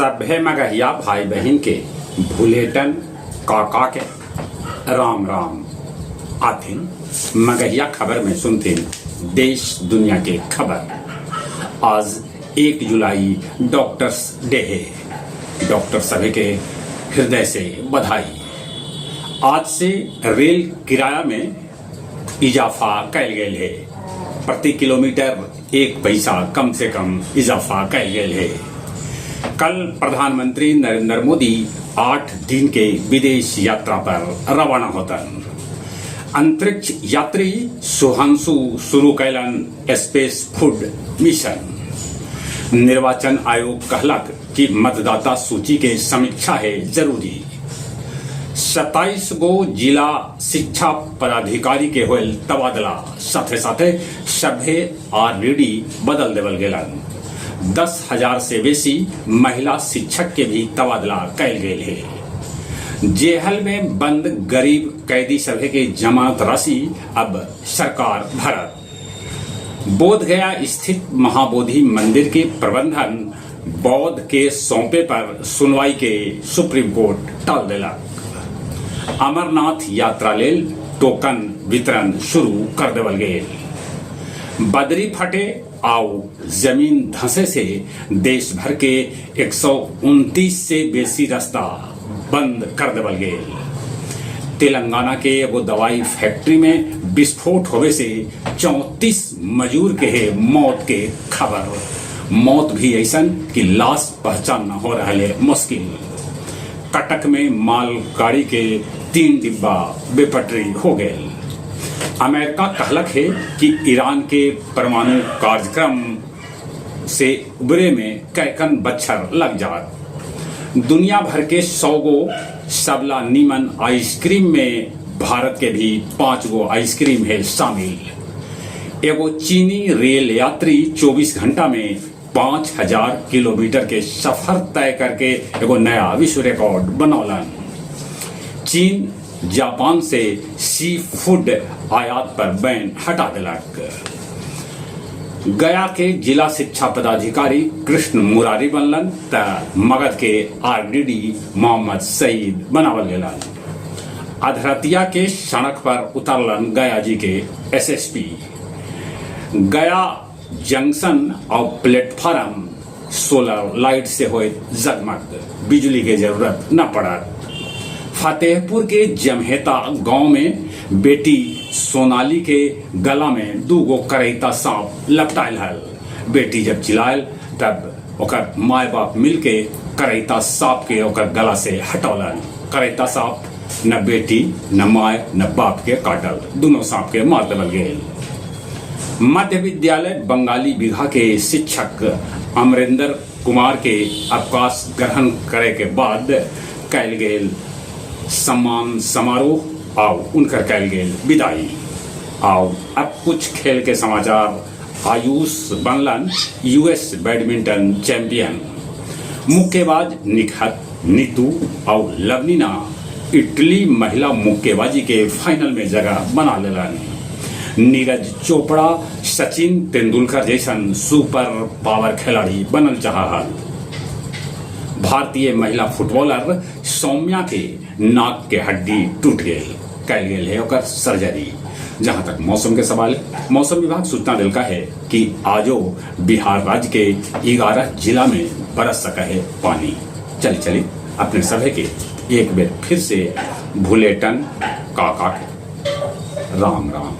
सभे मगहिया भाई बहिन के भुलेटन काका के राम राम। आथिन मगहिया खबर में सुनथिन देश दुनिया के खबर। आज 1 जुलाई डॉक्टर्स डे है। डॉक्टर सभी के हृदय से बधाई। आज से रेल किराया में इजाफा कैल गेल है। प्रति किलोमीटर 1 पैसा कम से कम इजाफा कैल गेल है। कल प्रधानमंत्री नरेंद्र मोदी 8 दिन के विदेश यात्रा पर रवाना होतन। अंतरिक्ष यात्री सुहांसु शुरू कैलन स्पेस फूड मिशन। निर्वाचन आयोग कहलक कि मतदाता सूची के समीक्षा है जरूरी। 27 गो जिला शिक्षा पदाधिकारी के होल तबादला, साथे साथे सभे आरडीडी बदल देवल गेलन। 10,000 से बेसी महिला शिक्षक के भी तबादला कैल गेल है। जेहल में बंद गरीब कैदी सभे के जमानत राशि अब सरकार भरत। बोधगया स्थित महाबोधि मंदिर के प्रबंधन बौद्ध के सौंपे पर सुनवाई के सुप्रीम कोर्ट टाल देलक। अमरनाथ यात्रा लेल टोकन वितरण शुरू कर देवल गेल। बदरी फटे आउ जमीन धंसे से देश भर के 129 से बेसी रास्ता बंद कर देवल गेल। तेलंगाना के एगो दवाई फैक्ट्री में विस्फोट होवे से 34 मजदूर के है मौत के खबर। मौत भी ऐसन कि लाश पहचानना हो रहा है मुश्किल। कटक में मालगाड़ी के 3 डिब्बा बेपटरी हो गए। अमेरिका कहलक है कि ईरान के परमाणु कार्यक्रम से उबरे में कैकन बच्छर लग जात। दुनिया भर के 100 गो सबला नीमन आइसक्रीम में भारत के भी 5 गो आइसक्रीम है शामिल। एगो चीनी रेल यात्री 24 घंटा में 5000 किलोमीटर के सफर तय करके एगो नया विश्व रिकॉर्ड बनौलन। चीन जापान से सी फूड आयात पर बैन हटा दिलक। गया के जिला शिक्षा पदाधिकारी कृष्ण मुरारी बनलन त मगध के आरडीडी मोहम्मद सईद बनावल गेलन। अधरतिया के सड़क पर उतरलन गया जी के एसएसपी। गया जंक्शन और प्लेटफार्म सोलर लाइट से होए जगमग, बिजली के जरूरत न पड़त। फतेहपुर के जमहेता गांव में बेटी सोनाली के गला में 2 गो करैता सांप लपटायल हल। बेटी जब चिल्लायल तब ओकर माय बाप मिलके करैता सांप के ओकर गला से हटौलन। करैता सांप न बेटी न माय न बाप के काटल, दोनों सांप के मार देवल गेल। मध्य विद्यालय बंगाली बिघा के शिक्षक अमरिंदर कुमार के अवकाश ग्रहण करे के बाद कैल गेल सम्मान समारोह आओ उनकर कैल गेल विदाई। आओ अब कुछ खेल के समाचार। आयुष बनलन यूएस बैडमिंटन चैंपियन। मुक्केबाज निखत, नीतू और लवनीना इटली महिला मुक्केबाजी के फाइनल में जगह बना लेलन। नीरज चोपड़ा सचिन तेंदुलकर जैसन सुपर पावर खिलाड़ी बनल चाह। भारतीय महिला फुटबॉलर सौम्या के नाक के हड्डी टूट गेल, कैल गेल है ओकर सर्जरी। जहां तक मौसम के सवाल, मौसम विभाग सूचना दिलका है कि आजो बिहार राज्य के 11 जिला में बरस सका है पानी। चल चली अपने सभी के एक बेर फिर से भुलेटन काका के राम राम।